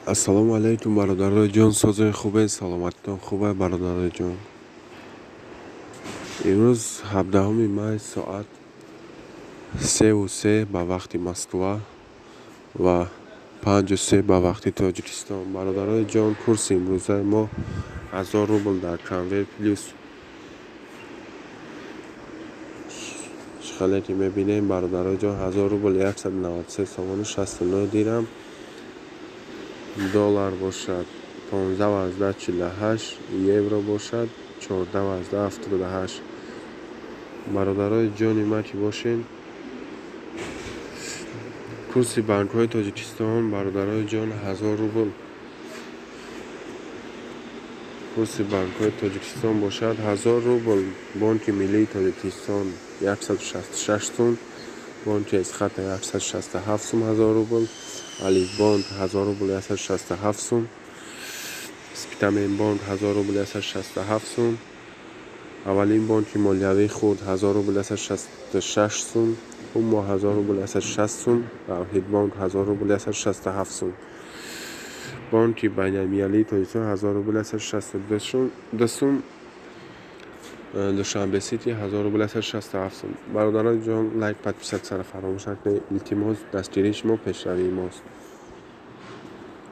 Ассалому алайкум, бародарои ҷон, созои хубе, саломатитон хубе, бародарои ҷон. Имрӯз 17 май, соат 3:03 ба вақти Москва ва 5:03 ба вақти Тоҷикистон. Бародарои ҷон, курси имрӯзаи мо 1000 рубл дар Конвер Плюс. Хеле ки мебинем, бародарои ҷон, 1000 рубл 193 сомону 69 дирам. Доллар бошад 15,48, евро бошад 14,78. Бародарои ҷони ман ки бошен, курси банкҳои Тоҷикистон, бародарои ҷон, 1000 рубл. Курси банкҳои Тоҷикистон бошад 1000 рубл. Бонки Миллии Тоҷикистон 166 сум, бонки Эсхата 167 сум 1000 рубл, Алифбонк 1000 рубл 167 сум, Спитаменбонк 1000 рубл 167 сум, Аввалин бонки молиявии хурд 1000 рубл 166 сум, Ҳумо 1000 рубл 160 сум, Тавҳидбонк 1000 рубл 167 сум. Бонки байналмилалии Тоҷикистон 1000 рубл 162 сум, Душанбе Сити 1000 рубл 167 сум. Бародарони ҷон, лайк, подписатсияро фаромӯш накунед. Илтимос, дастгирии шумо пешравии мост.